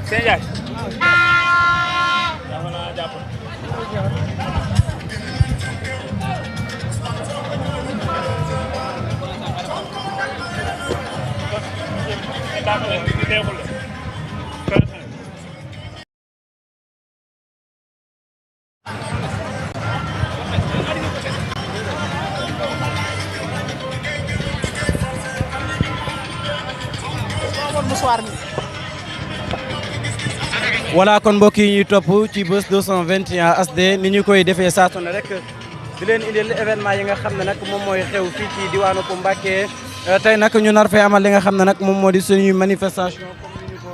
Sëñ Ndiaye. voilà kon mbokk yi ñuy topp ci bés 221 HD ni ñu koy defee saa su ne rek di leen indil événement yi nga xam ne nag moom mooy xew fii ci diwaanu ko Mbacké tey nag ñu nar fee amal li nga xam ne nag moom moo di suñuy manifestation comme ni ñu ko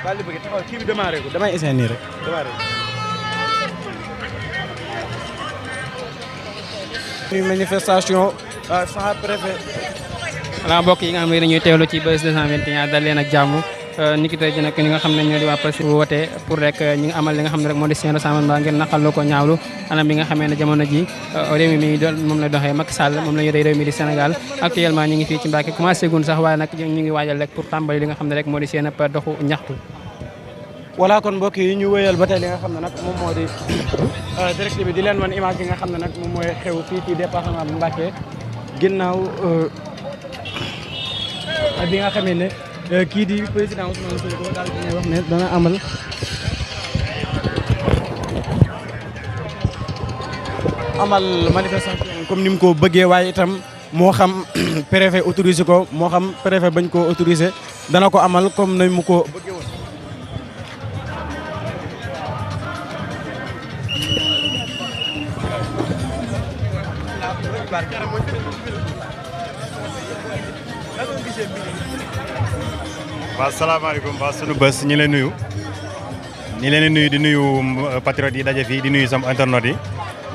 daal di bëgg taxaw kii bi démarré ko damay essayer nii rek démarré ko suñuy manifestation sans préfet. voilà mbokk yi nga xam ne dañuy teewlu ci bés 221 dal leen ak jàmm ni ki tey ji nag ñi nga xam ne ñoo di waa presse woote pour rek ñi nga amal li nga xam ne rek moo di seen rassemblement ngir naqarlu ko ñaawlu anam bi nga xamee ne jamono ji réew mi moom la doxee Macky Sall moom la yore réew mi di Sénégal actuellement ñi ngi fii ci Mbacké commencé gun sax waaye nag ñu ngi waajal rek pour tàmbali li nga xam ne rek moo di seen doxu ñaxtu. voilà kon mbokk yi ñu wéyal ba tey li nga xam ne nag moom moo di direct bi di leen wan image yi nga xam ne nag moom mooy xew fii ci département bu Mbacké ginnaaw bi nga xamee ne kii di président Ousmane Sonko daal di wax ne dana amal manifestation comme ni mu ko bëggee waaye itam moo xam préfet autorisé ko moo xam préfet bañ koo autorisé dana ko amal comme ni mu ko bëggee woon. waaw salaamaaleykum waa sunu bés ñi leen nuyu di nuyu patriotes yi daje fii di nuyu sama internautes yi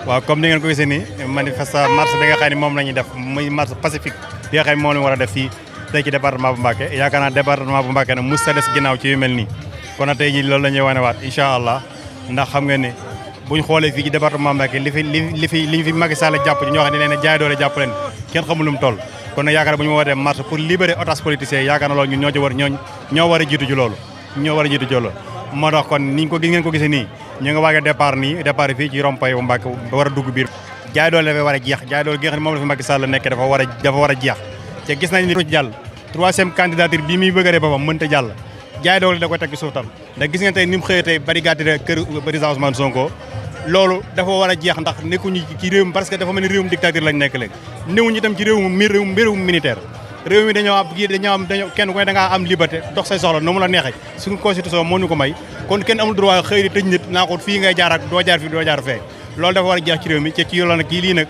waaw comme ni ngeen ko gisee nii manifestation marche bi nga xam ne moom la ñuy def muy marche pacifique bi nga xam ne moom la ñu war a def fii tey ci département bu Mbacké yaakaar naa département bu Mbacké nag mos sa des ginnaaw ci yu mel nii kon nag tey jii loolu la ñuy wanewaat incha allah ndax xam ngeen ne buñ xoolee fii ci département Mbacké li fi Macky Sall jàpp ci ñoo xam ne leen jaay doole jàpp leen kenn xamul lu mu toll kon nag yaakaar bu ñu wootee marche pour libérer otages politiciens yaakaar na loolu ñun ñoo war a jiitu ci loolu moo tax kon niñ ko gis ngeen ko gisee nii ñu nga waaj a départ fii ci rond-point bu Mbacké war a dugg biir jaay doole dafay war a jeex jaay doole gi nga xam ne moom la fi Macky Sall nekk dafa war a jeex te gis nañ ni ci jàll troisième candidature bii muy bëgg a dee boppam mënta jàll jaay doole da koy teg ci suuf tam ndax gis ngeen tey ni mu xëyee tey barricade kër président Ousmane Sonko loolu dafa war a jeex ndax nekkuñu ci réewum parce que dafa mel ni réewum dictature lañ nekk léegi néewuñu itam ci réewum militaire réew mi dañoo am kenn ku ne da ngaa am liberté dox say soxla no mu la neexee suñu constitution moo ñu ko may kon kenn amul droit xëy di tëj nit naa ko fii ngay jaar ak doo jaar fii doo jaar fee loolu dafa war a jeex ci réew mi ci yoon nag kii lii nag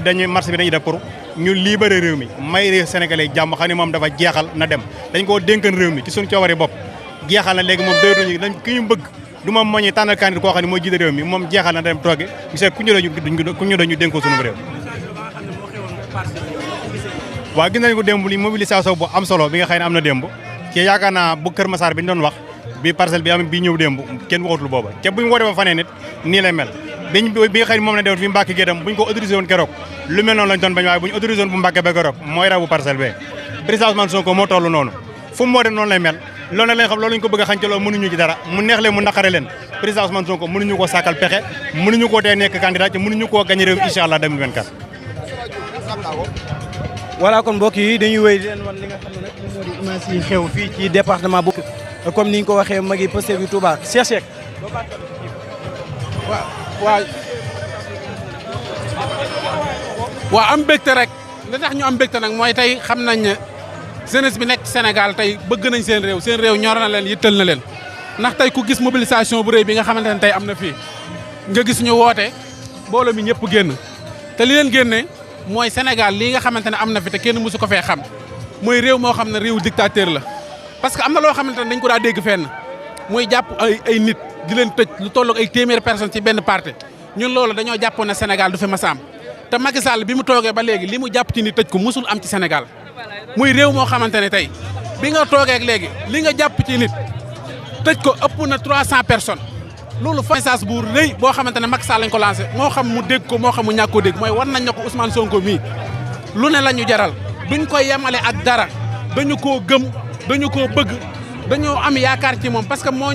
dañuy marché bi dañuy def pour ñu libéré réew mi may réew sénégalais jàmm xam ne moom dafa jeexal na dem dañ koo dénkan réew mi ci suñu coobare bopp jeexal na léegi moom doyatuñu dañ ki ñu bëgg du moom moo ñuy tànnal candidat koo xam ne mooy jiite réew mi moom jeexal na dem tooge ñu seet ku ñu dañu dénkoo suñu réew waaw gis nañ ko démb li mobilisation bu am solo bi nga xam ne am na démb ci yaakaar naa bu Kër Massar bi ñu doon wax bi parcelle bi am bi ñëw démb kenn waxatul booba ca buñu woote ba fanee nit nii lay mel bi nga xam ne moom la defoon fi Mbacké Guédam buñ ko autorisé woon keroog lu mel noonu lañ doon bañ waaye buñu autorisé woon bu Mbacké ba keroog mooy raw bu parcelle bee président Ousmane Sonko moo toll noonu fu mu woote noonu lay mel loolu nag lañ xam loolu ñu ko bëgg a xañ ci loolu mënuñu ci dara mu neex leen mu naqare leen président Ousmane Sonko mënuñu koo sàkkal pexe mënuñu koo tee nekk candidat ci mënuñu koo gagné réew incha allah 2024 voilà kon mbokk yi dañuy wéy di leen wan li nga xam ne nag moom moo di image yi xew fii ci département bu comme ni ñu ko waxee magi Pastef bi Touba Cheikh waaw am mbégte rek li tax ñu am mbégte nag mooy tey xam nañ ne jeunesse bi nekk Sénégal tey bëgg nañ seen réew ñor na leen yittal na leen ndax tey ku gis mobilisation bu rëy bi nga xamante ne tey am na fii nga gis ñu woote mbooloo mi ñëpp génn te li leen génne mooy Sénégal lii nga xamante ne am na fi te kenn mësu ko fee xam mooy réew moo xam ne réew dictateur la parce que am na loo xamante ne dañ ko daa dégg fenn muy jàpp ay nit di leen tëj lu tolloog ay téeméeri personnes ci benn parti ñun loolu dañoo jàppoon ne Sénégal du fi mas a am te Macky Sall bi mu toogee ba léegi li mu jàpp ci nit tëj ko musul am ci Sénégal muy réew moo xamante ne tey bi nga toogee ak léegi li nga jàpp ci nit tëj ko ëpp na 300 personnes loolu message bu rëy boo xamante ne Macky Sall lañ ko lancé moo xam mu dégg ko moo xam mu ñàkk koo dégg mooy war nañ ne ko Ousmane Sonko mii lu ne la ñu jaral duñ koy yemale ak dara dañu koo gëm dañu koo bëgg dañoo am yaakaar ci moom parce que moo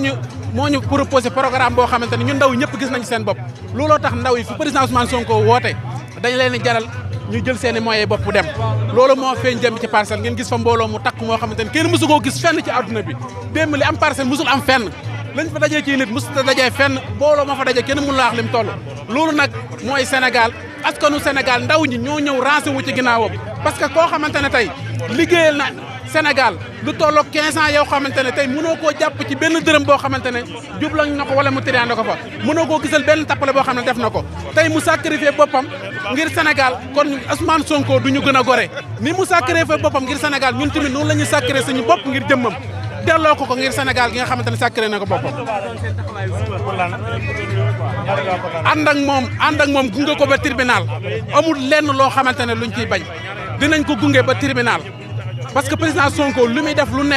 ñu proposé programme boo xamante ne ñun ndaw ñëpp gis nañ seen bopp looloo tax ndaw yi fu président Ousmane Sonko woote dañ leen di jaral ñu jël seen i moyens bopp dem loolu moo feeñ jëm ci parcelle ngeen gis fa mbooloo mu takk moo xamante ne kenn mësu koo gis fenn ci adduna bi démb li am parcelle mësul am fenn lañ fa dajee ci nit mësut a dajee fenn mbooloo ma fa dajee kenn mënu la wax lim toll loolu nag mooy Sénégal askanu Sénégal ndaw ñi ñoo ñëw rancé wu ci ginnaawam parce que koo xamante ne tey liggéeyal na Sénégal lu tolloog 15 ans yow xamante ne tey mënoo koo jàpp ci benn dërëm boo xamante ne jublañ na ko wala mu tiriande ko fa mënoo koo gisal benn tappale boo xam ne def na ko tey mu sacrifié boppam ngir Sénégal kon Ousmane Sonko du ñu gën a gore ni mu sacrifié boppam ngir Sénégal ñun tamit noonu la ñuy sacrifié suñu bopp ngir jëmmam delloo ko ngir Sénégal gi nga xamante ne sacrifié na ko boppam ànd ak moom gunge ko ba tribunal amul lenn loo xamante ne luñ ciy bañ dinañ ko gunge ba tribunal parce que président Sonko lu muy def lu nekk